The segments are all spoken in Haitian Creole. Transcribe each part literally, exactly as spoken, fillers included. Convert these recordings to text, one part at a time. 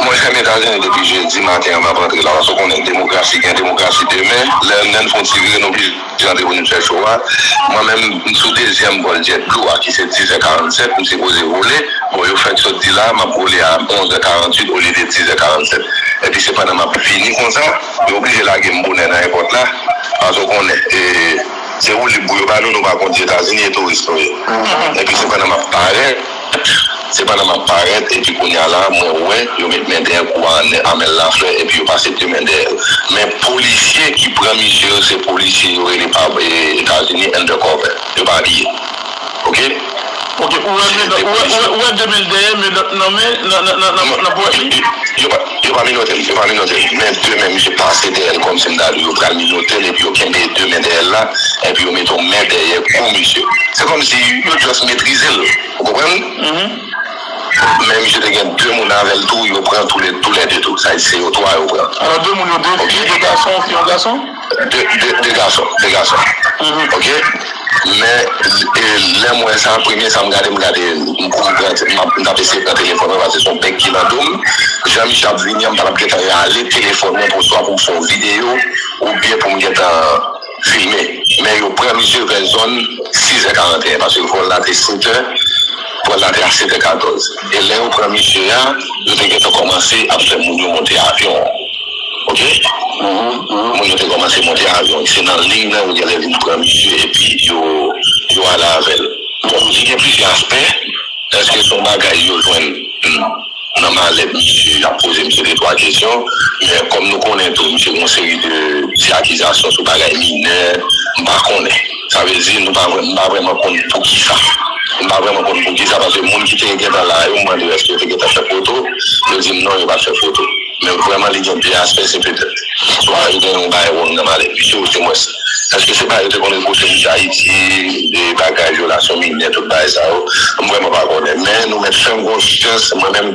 Monchè, m Etazini depi jedi maten an, m ap antre la. Paske w konnen, demokrasi, gen demokrasi demen. Lè, lè n fè yon ti vire, nou oblije antre pou nou fè show a. Mwen menm, m sou dezyèm vòl JetBlue a, ki se dizè karannsèt, m sipoze vole. Bon, yo fèk sot di la, m ap vole a onzè karantuit olye de dizè karannsèt. Epi se pandan m ap vini konsa, yo oblije lage m bonè nan èpòt la. Paske w konnen, e, se woulib pou yo ba nou, nou pa kont Etazini, e touris nou ye. Epi se pandan m ap parèt, se pandan m ap parèt, epi kounye a la, mwen wè, yo met men dèyè kou a Armel Lafleur, epi yo pase de men dèyè l. Men polisye ki pran misye yo, se polisye yo rele pa, e, Etazini undercover. Yo pa abiye. Ok? Ok, ou wè, ou wè, ou wè, ou wè de men l dèyè, men lòt nan men, nan, nan, nan, nan, nan pòch li? Yo pa, yo pa minote l, yo pa minote l. Men de men misye pase dèyè l kòmsi m ta di yo pral minote l, epi yo kenbe de men dèyè l la, epi yo mete yon men dèyè kou misye. Se kòmsi yo just metrize l. Ou konprann? Men misye te gen de moun avè l tou, yo pran tou le, tou le de tou. Sa vle di se yo twa yo pran. Alò, de moun yo, de fi, de gason, yon fi, yon gason? De, de, de gason, de gason. Ok? Men, e, lè m wè sa, premye sa m gade, m gade, m kouri pran, m ap, m t ap eseye pran telefòn mwen, paske se yon bèg ki nan do m. Jan misye ap vini an, m pa t ap gentan rale telefòn mwen pou swa pou m fè yon videyo, oubyen pou m gentan filme. Men yo pran misye vè zòn sizè karanteyen, paske vòl la te setè, vòl la te a setè katòz. E lè yo pran misye a, yo te gentan kòmanse ap fè moun yo monte avyon an. Ok? Moun yo te kòmanse monte avyon. Se nan liy nan yo genlè vin pran misye epi yo, yo ale avè l. Bon, li gen plizyè aspè. Èske se yon bagay yo jwenn, hmm, nan malèt misye, y ap poze misye de twa kesyon. Men kòm nou konnen tou, misye gen yon seri de ti akizasyon sou bagay minè, m pa konnen. Sa vle di, nou pa vrè-, m pa vrèman konn poukisa. M pa vrèman konn poukisa, paske moun ki te gentan la yo, m mande yo èske yo te gentan fè foto. Yo di m non, yo pa t fè foto. Men vrèman, li gen de aspè, se petèt swa yo gen yon bagay wrong nan malèt misye, oudimwens, èske se pa yo te konn repwoche misye Ayiti, de bagay, vyolasyon minè, tout bagay sa yo? M vrèman pa konnen. Men nou mèt fè m konfyans, mwen menm,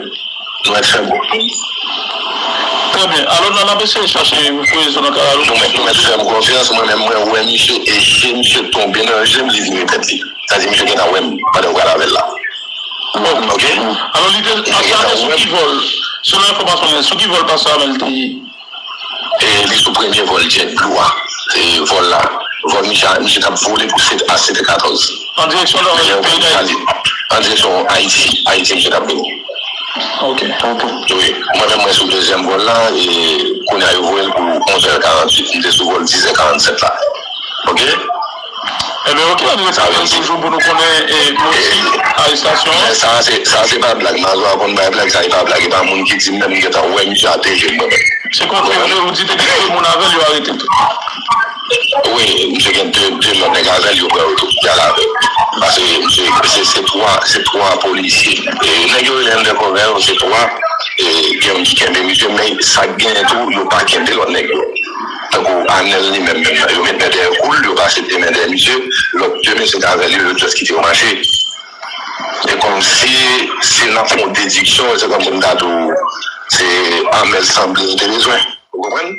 nou mèt fè m konfyans. Trè byen. Alò, n ap eseye chache pou rezo nan kalalou. Nou mèt, nou mèt fè m konfyans, mwen menm, mwen wè misye, e je misye tonbe nan je m, li vire tèt li. Sa di misye gentan wè m pandan yo pral avè l la. Bon. Ok? Alò, li te, sa te sou ki vòl? Selon enfòmasyon mwen, sou ki vòl pastè Armel te ye? E li sou premye vòl JetBlue a. E vòl la. Vòl misye, misye t ap vole pou sete, a sete katòz. An direksyon nòdès peyi Dayiti? An direksyon Ayiti. Ayiti misye t ap vini. Ok. Wi. Mwen menm mwen sou dezyèm vòl la, e kounye a yo voye l pou onzè karantuit, m te sou vòl dizè karannsèt la. Ok? Ebyen, ok, ann ret atèn toujou pou nou konnen, e, motiv arestasyon an. Men sa, se, sa, se pa blag. Majò a konn bay blag, sa, e pa blag. E pa moun ki di m menm, m gentan wè misye a de je m, mwen menm. Se kontre vre, ou di te gen de moun avè l, yo arete tou. Wi, misye gen de, de lòt nèg avè l, yo pran yo tou, y al avè l. Paske misye, se, se twa, se twa polisye. E nèg yo rele undercover yo, se twa, e gen youn ki kenbe misye, men sa k genyen tou, yo pa kenbe lòt nèg yo. Tankou Anèl li menm, menm nan, yo met men dèyè kou l, yo pase de men dèyè misye, lòt de mesye k avè l yo, yo just kite yo mache. E kòmsi, si n ap fè yon dediksyon, se kòmsi m ta di w, se Armel sanble l te bezwen. Ou konprann?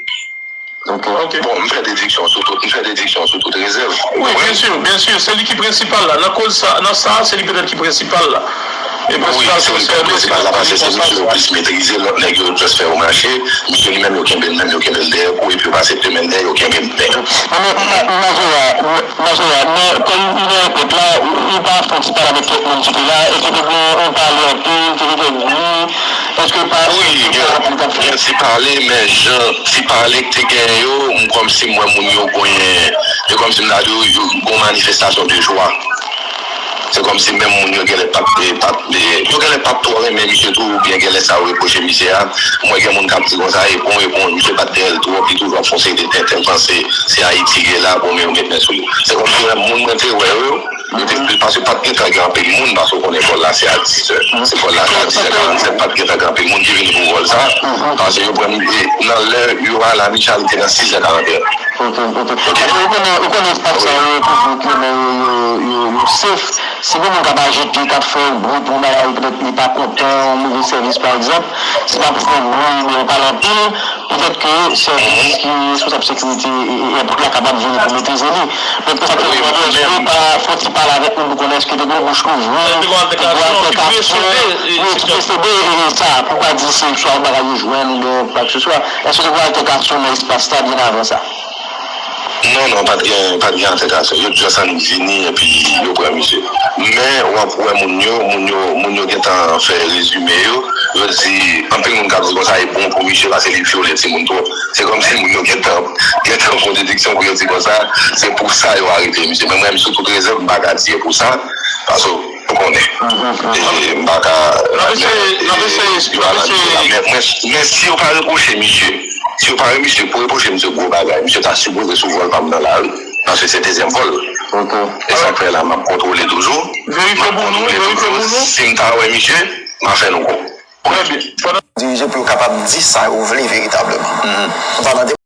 Ok. Bon, m fè dediksyon sou tout, m fè dediksyon sou tout rezèv. Wi, byen si, byen si, se li ki prensipal la. Nan koz sa, nan sa, se li petèt ki prensipal la. E prensipal se li ki prensipal la, paske se misye yo plis metrize, lòt nèg yo just fè yo mache. Misye li menm, yo kenbe l menm, yo kenbe l dèyè kou, epi yo pase de men dèyè, yo kenbe l byen. Majò a, majò a, men kòm li nan èpòt la, ou, ou pa fè ti pale avèk kèk moun ki te la, èske te gen yon pale anpil, te gen kèk bri, èske pa... Wi, gen, gen ti pale, men jan ti pale ki te genyen yo, m kòmsi m wè moun yo konyen, se kòmsi m ta di yo, yo gon manifestasyon de jwa. Se kòmsi menm moun yo genlè pa t, e, pa t, e, yo genlè pa t twò renmen misye tou, oubyen genlè sa yo repwoche misye a. M wè gen moun k ap di konsa, e bon, e bon, misye pa t dèyè l twòp, li toujou ap fè yon seri de tenten, panse se Ayiti l ye la, bon, men yo met men sou li. Se kòmsi menm moun mwen te wè yo, yo te, paske pa t gentan gen anpil moun, paske w konnen vòl la se a dizè. Se vòl la se a dizè karannsèt, pa t gentan gen anpil moun ki vini pou vòl sa, paske yo pran, e, nan lè yo a la, Michel te nan sizè karanteyen. Ok, ok. Ou konnen, ou konnen espas sa yo, yo toujou, yo, yo, yo, yo, yo safe. Si gen moun k ap ajite, k ap fè yon bri pou yon bagay, petèt li pa kontan, yon move sèvis, pa egzanp, si l ap fè yon bri, men yo pale anpil, Petèt ke sèvis ki responsab sekirite e, e, e, la kapab vini pou metrize li. Donk, sa te mande èske pa fò ti pale avèk nou pou konnen èske te gen moun ki jwenn, te gen altèkasyon, wi, ki desede, e, e, sa, pou pa di se swa yon bagay yo jwenn oubyen kwa ke se swa. Èske te gen altèkasyon nan espas la byen avan sa? Non, non, pa t gen, pa t gen altèkasyon. Yo just annik vini epi yo pran misye. Men w ap wè moun yo, moun yo, moun yo gentan fè rezime yo. Yo di, anpil moun k ap di konsa e bon pou misye paske li vyole timoun twòp. Se kòmsi moun yo gentan, gentan fè yon dediksyon pou yo di konsa, se pou sa yo arete misye. Men mwen menm, sou tout rezèv, m pa ka di e pou sa, paske ou konnen. E m pa ka. N ap eseye, n ap eseye, n ap eseye. Men, men, men si yo pa repwoche misye, si yo pa re misye, pou repwoche misye gwo bagay, misye ta sipoze sou vòl pa m nan lari. Paske se dezyèm vòl. E sa k fè la, m ap kontwole toujou. Verifye pou nou, wi, verifye pou nou. Si m ta wè misye, m a fè nou kou. Trè byen. Pandan dirije pou yo kapab di sa yo vle veritableman. M pa nan